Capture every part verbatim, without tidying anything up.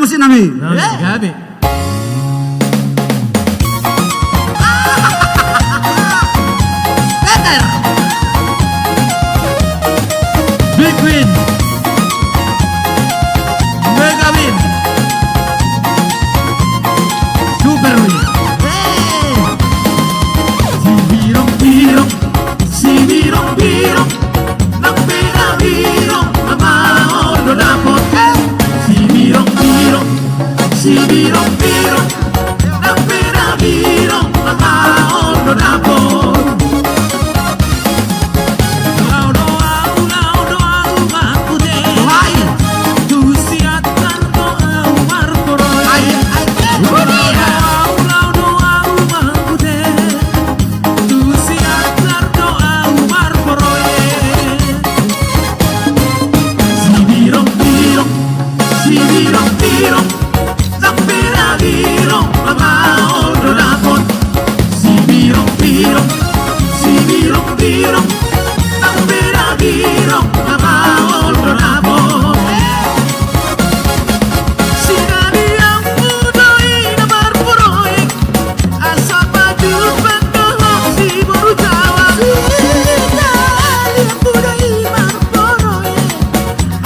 Sinami. Gabe, gabe. Peter. Big Win. Mega Win. Super Win. Sibirong-birong, sibirong-birong, nang pe na birong, na maol do dapot. Sibirong-birong, sibirong-birong, nang pe na birong, na maol do dapot. Laho do au, laho do au mangkude. Tu Siantar do au marporoi. Laho do au, laho do au mangkude. Tu Siantar do au marporoi. Sibirong-birong, sibirong-birong, nang pe na birong, na maol do dapot. Sibirong-birong, sibirong-birong, nang pe na birong, na maol do dapot. Sinamian muna i na marporoi. Asa pajumpang dohot si boru Jawa. Sinamian muna i marporoi.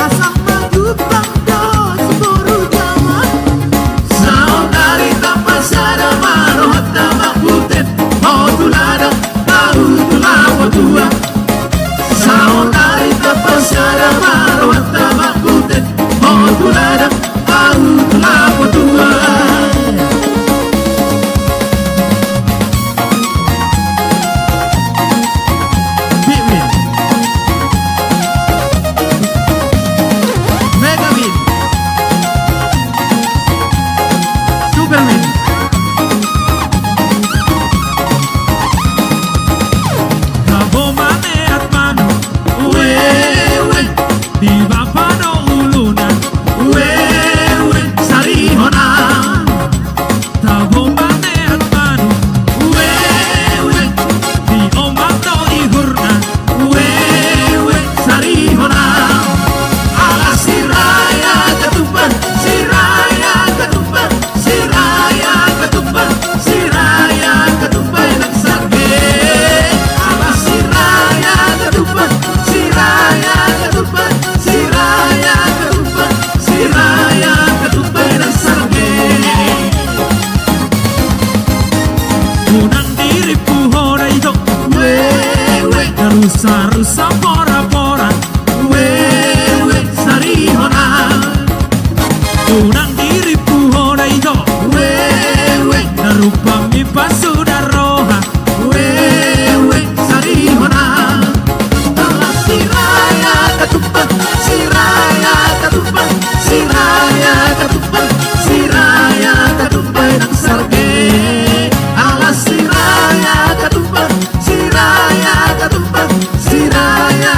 Asa pajumpang dohot si boru Jawa. Saonari tapasada ma rohanta mangkude, ho tu ladang, ahu tu lapo tua. Saonari tapasada ma rohanta mangkude, ho tu ladang, ahu tu lapo tua. Big Win. Mega Win. Super Win. Tabo ma neat manuk, ue, ue. Di bapa do uluna, ue, ue, sarihona. Tabo ma neat manuk, ue, ue. Di omak do ihurna, ue, ue, sarihona. Ala Siraja Gatupa, Siraja Gatupa, Siraja Gatupa, Siraja Gatupa nang sarge. Ala Siraja Gatupa, Siraja Gatupa, Siraja Gatupa, Siraja Gatupa nang sarge. Unang dirimpu ho da ito. Ue, ue. Rusa, rusa, pora, pora. Ue, ue, sarihona. Unang dirimpu ho da ito. Ue, ue. Na rumpam i pasuda roha. Ue, ue, sarihona. Ala Siraja Gatupa, Siraja Gatupa, Siraja Gatupa, Siraja Gatupa nang sarge. Ala Siraja Gatupa, Siraja Gatupa, Siraja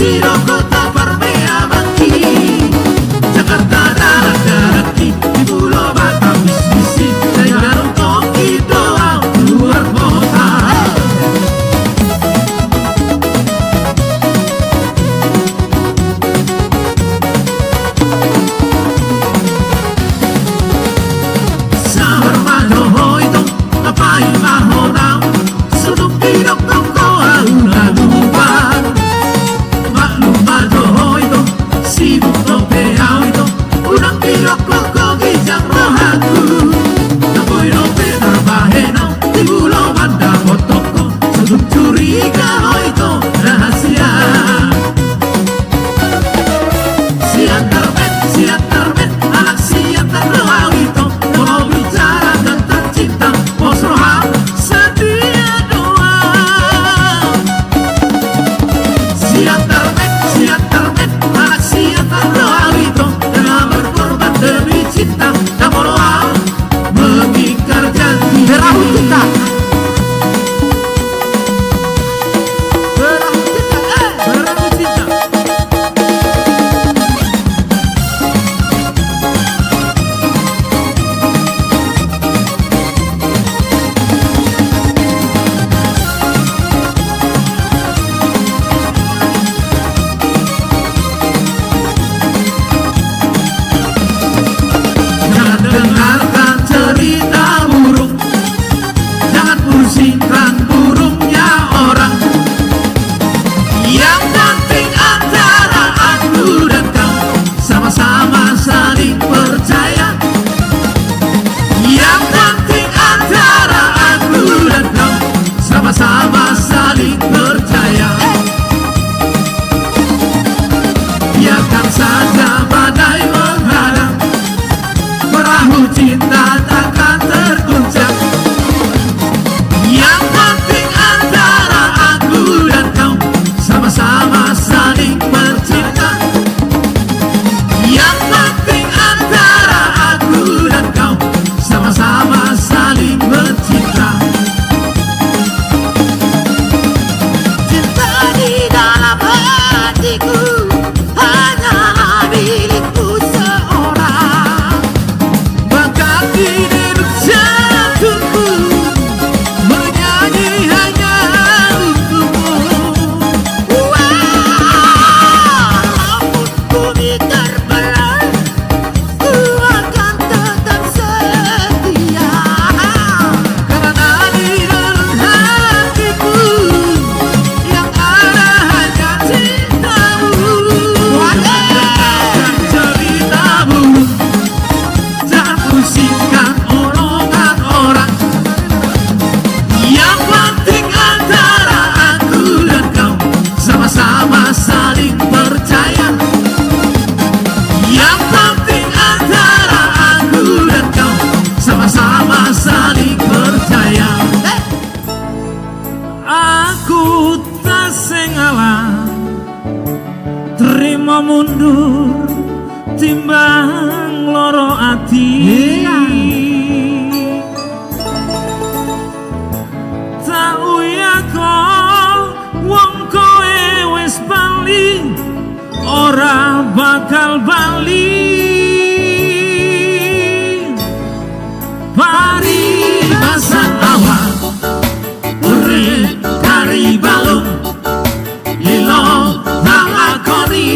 Di do kota parmeamanki, Jakarta dalan-dalanki, di Pulo Batam bisbisi, sai ganup tongkin do au luar kota. Sabar ma jo ho ito, na paima ho nau, so dung didok ho au na lupa. Maklum ma jo ho ito, sibuk dope au ito, unang didok ho ginjang rohangku. Na boi dope tarbahen au, di Pulo Banda botok ho, so dung curiga ho ito, rahasia. Siantar met, Siantar met, anak Siantar do au ito, molo bicara tentang cinta, pos roha, setia doa. Siantar met, Siantar met, anak Siantar do au ito, rela berkorban demi cinta, na molo au mengingkar janji. Perahu cinta. Perahu cinta, eh, perahu cinta. Jangan dengarkan cerita burung, jangan pusingkan burungnya orang. Yang penting antara aku dan kau sama-sama saling percaya. Yang penting antara aku dan kau sama-sama saling percaya. Biarkan saja badai menghadang, perahu cinta takkan terguncang. Yang penting antara aku dan kau sama-sama saling percaya. Yang penting antara aku dan kau sama-sama saling mencinta. Cinta di dalam hatiku hanyalah milikmu seorang. Bahkan di denyut jantungku menyanyi hanya untukmu. Walaupun bumi terbelah, ku akan tetap setia. Karena di dalam hatiku yang ada hanya cintamu. Waduh. Ceritamu, jangan pusingkan omongan orang. Yang penting antara aku dan kau sama-sama saling percaya. Yang penting antara aku dan kau sama-sama saling percaya. Aku tak sengala terima mundur timbang loro ati. Iya. Tauiak ho, wong koe wes bali, ora bakal bali. Paribasan awa, ure kari balung, ilo talakoni.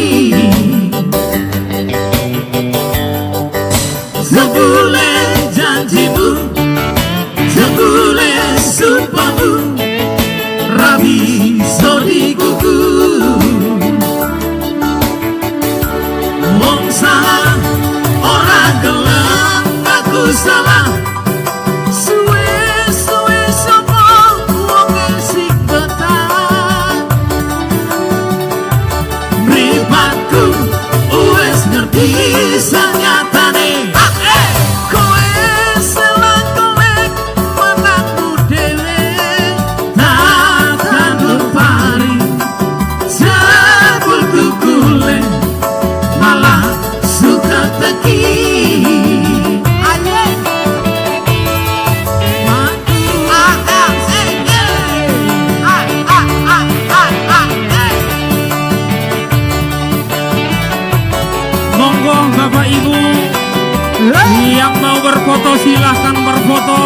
Jabule janjimu, jabule sumpahmu, rabi so digugu. Wong Silahkan berfoto.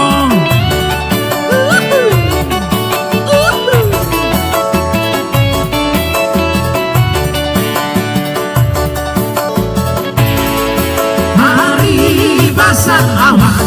Mari pasang awak